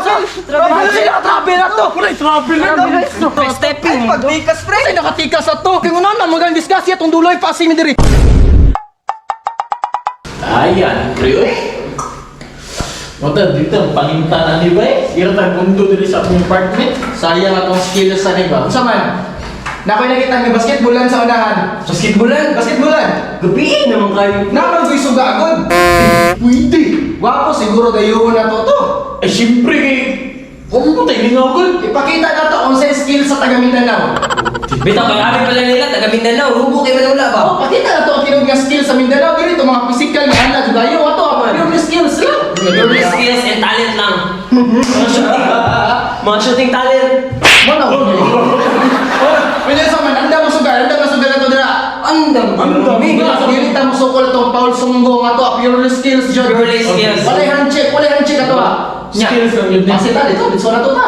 Travel sila, travel na to. Wala, travel na. Stepping. Pagtikas, pre. Ay, nakatikas na to. Kaya na, magaling disgrasya itong dulo ay passing ni diri. Ayan, pre, oy. Mata dito ang panginta na ni ba eh. Ira tayo mundo diri sa akong apartment. Sayang atong skills sa niba. Unsa man? Nakoy nakita nga basketballan sa unahan. Basketballan? Basketballan. Gabi naman kayo. Naman ko'y sugagod. Pwede. Wapo siguro gayuhon na to to. Eh, siyempre kay... Kung mo tayo lingawag. Ipakita na to kung sa skill sa taga Mindanao. Bitaw, kay amin pala nila, taga Mindanao, rubo kay Manula ba? Oh, pakita na to ang tinuod nga skill sa Mindanao. Dili to mga physical nga ana jud ayo ato ang pure skills lang. Pure skills and talent lang. Mga shooting. Mga shooting talent. Mo na ko. Pwede sa man anda mo sugal, anda mo sugal na to dira. Andam. Andam. Dili ta mo sukol tong Paul Sunggo nga to, ah, pure skills jud. Purely skills. Walay handshake ato ah. Nya. Skills lang yun. Kasi ta dito, dito na to ta.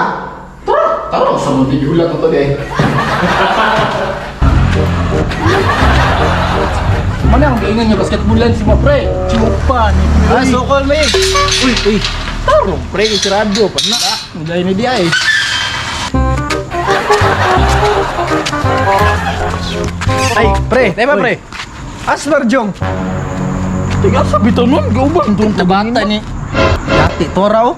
Tara, tara sa mo tigulat to di. Mana ang giingan niya basketballan si mo pre. Chupa ni pre. Ah, sukol may. Uy, uy. Tarong pre, sirado pa na. Dahil ni di ay. Ay, pre, dai ba pre? Asmar Jong. Tiga sa bitaw nun, gauban doon. Nabata ni. Yati toraw.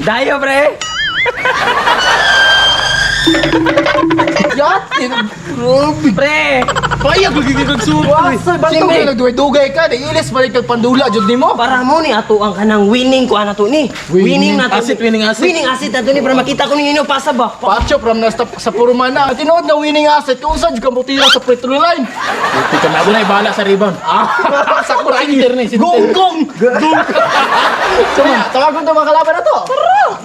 Dayo, pre. Yati. Grabe. Pre. Payag lagi kag suko. Wasa, bantog Siyempre. ka nagdugay-dugay ka, di ilis balik kag pandula jud nimo. Para mo ni ato ang kanang winning ko ana to ni. Winning na to. Asset, winning asset. Winning asset na to ni para makita ko ninyo pasa ba. Pacho from nasta sa Purumana. Tinuod na winning asset kung saan ka mutira sa free throw line. Tika na ako na bahala sa rebound. Ah, sa kuray. Center ni, center. Gong gong. Gong. Tama, tawagon to mga kalaban na to. Tara.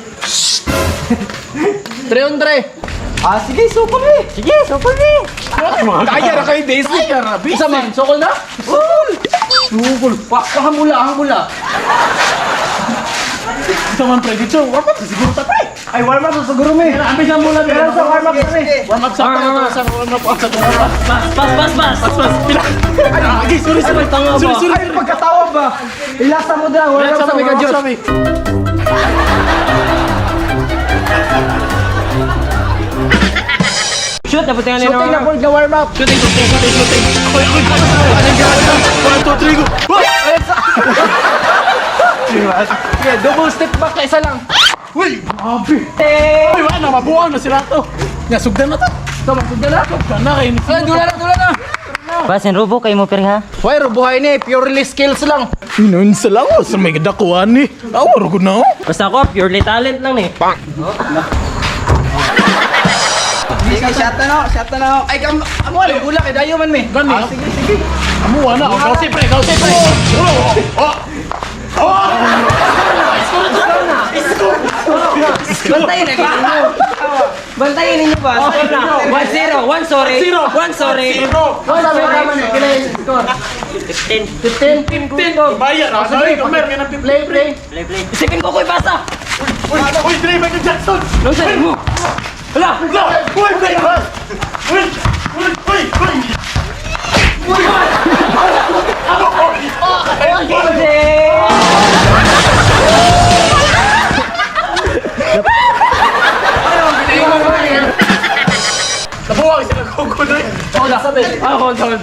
3 on 3. Ah, sige, super eh. Sige, super ni. Kaya ra kayo basic. Isa man, sokol na? Sokol. Sokol. Pa, pahamula, hamula. Isa man pre dito. Warm up siguro ta pre. Ay, warm up sa siguro me. Ambi sa mula Pero sa warm up pre. Warm up sa sa warm up sa warm up. Pass, pass, pass, pass. Pas pas. Pila. Ay, sorry sorry. Tanga ba? Sorry sorry. Ay, pagkatawa ba? Ilasa mo na, warm up sa Warm mega up Diyos. sa may. Shoot, dapat nga nila. Shooting na po na warm up. Shooting, shooting, shooting, shooting. Ako'y, ako'y, ako'y. 1, 2, 3, go. Sige, double step back na isa lang. Uy, grabe. Uy, wala na, mabuang na sila to. Nga, sugdan na to. Tama, sugdan na. Sugdan na kayo. Ay, dula na, dula na. Basin rubo kay mo pirha. Hoy, rubuhay ni, purely skills lang. Inon sa lawa, sa may gadakuan ni. Awa, rugo na oh. Basta ako, purely talent lang eh. Sige, shot na no, shot na no. Ay, kam amo alam gula kay dayo man me. Gani. Ah, sige, sige. Amuha na. Oh, kausi pre, kausi pre. Oh, oh. Bantayin na ninyo. Bantayin ninyo ba? Score na. 1-0, 1 sorry. Zero. 1 sorry. Zero. Oh, sabi ka man eh, kila yung score. 15. 15. 10. Bayar. Ah, sorry, kamer. Yan ang Play, play. Play, play. Isipin ko ko ipasa. Uy, uy, Dre, Michael Jackson. Nung sa mo. Wala. Uy, uy, uy, uy, uy, uy, uy. Nabuwag sila kukunoy. Oh, nasa be. Ah, hold on.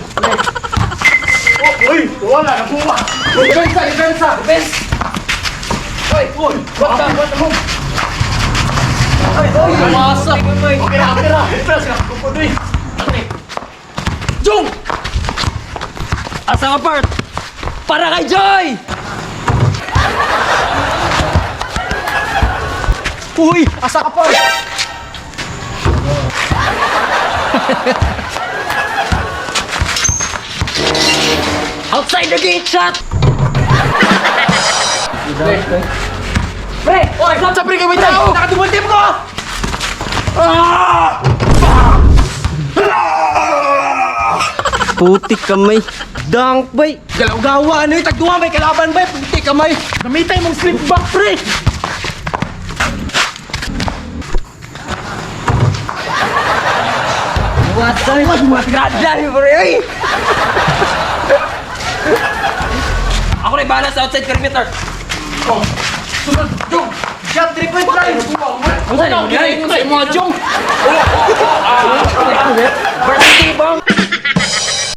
Uy, wala, nabuwag. Depensa, depensa. Defense. Oy, oy. What the move? Ay, oy, lumasa. Okay na, okay na. Pero sila kukunoy. Jung! Asa ka part? Para kay Joy! Uy, asa ka pa? Outside the gate shot! Pre! Oy! Sa pre kami tao. Nakadouble team ko. Putik kamay. Dunk bay. Galaw-gawa ano yung tagduwa may kalaban bay, puti kamay. Namitay mong slip back, pre. What's up? Ganda ni pre. Ay! Ako na bahala sa outside perimeter. Sunod, Jong. Shot 3 point line. Ang saan mo Ginay sa mga Jong. Varsity bomb.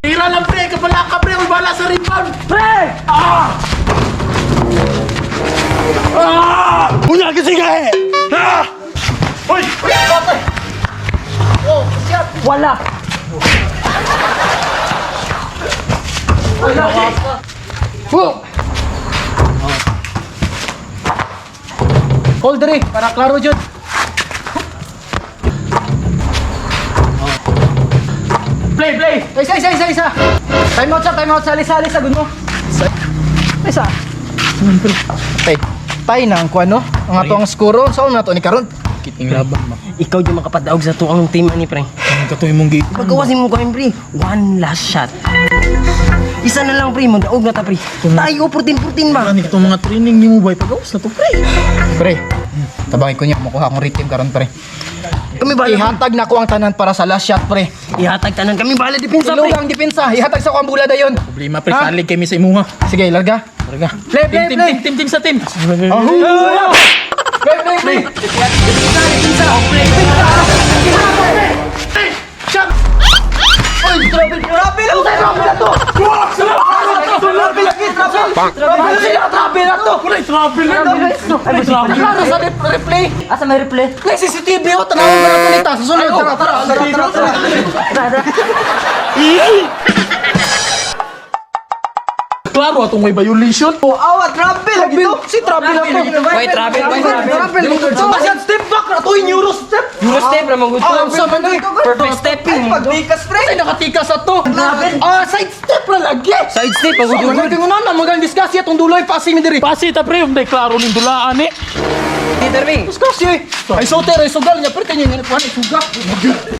Tira lang pre, kabala ka pre, uy bala sa rebound. Pre! Ah! Unya kasi ka eh. Ah! Uy! Wala. Hold diri para klaro jud. Play, play. Isa, isa, isa, isa. Time out sa, time out sa. Alisa, alisa, gud mo. Isa. Tay. Tay na ang kuan no. Ang ato ang skoro sa na to ni karon. Kiting laban ba. Ikaw yung makapadaog sa tuang team ani pre. Ang katoy mong gate. Pagawasin mo kami pre. One last shot. Isa na lang pre, magdaog na ta pre. Tayo 14-14 ba? Ano itong mga training nimo bay pagawas na to pre. Pre. Tabangin ko niya makuha akong rhythm karon pre. Kami bahala. Ihatag na ko ang tanan para sa last shot pre. Ihatag tanan kami bahala depensa pre. Ilog ang depensa, ihatag sa ko ang bola dayon. Problema pre, Ha? salig kami sa imuha. Sige, larga. Larga. Play, play, Team, play. team, team, team sa team. Ahu! Play, play, play. Shot! Oy, travel, travel! Travel na to! Travel lagi, travel! Travel sila, travel na to! Pre, travel na. Travel. Klaro sa replay. Asa may replay? May CCTV oh, tanawin ba na ito nita? Susunod, tara, tara, tara, tara, tara. Klaro atong may violation. Oh, awa, travel lagi to. Si travel na to. Wait, travel, wait, travel. Travel. Basta step back na to, yung euro step. Euro step ra man gud to. Ah, sa man eh. Perfect stepping. Ay, pagbikas pre. Ay, nakatikas sa to. Ah, side step na lagi. Side step ang Sa gud. man lagi nga na, magaling discuss atong duloy passing ni diri. Pasi ta pre, hindi klaro ning dulaan eh. Peter Bing. Discuss eh. Ay, soter, ay sugal niya, pero kanya nga, ay suga.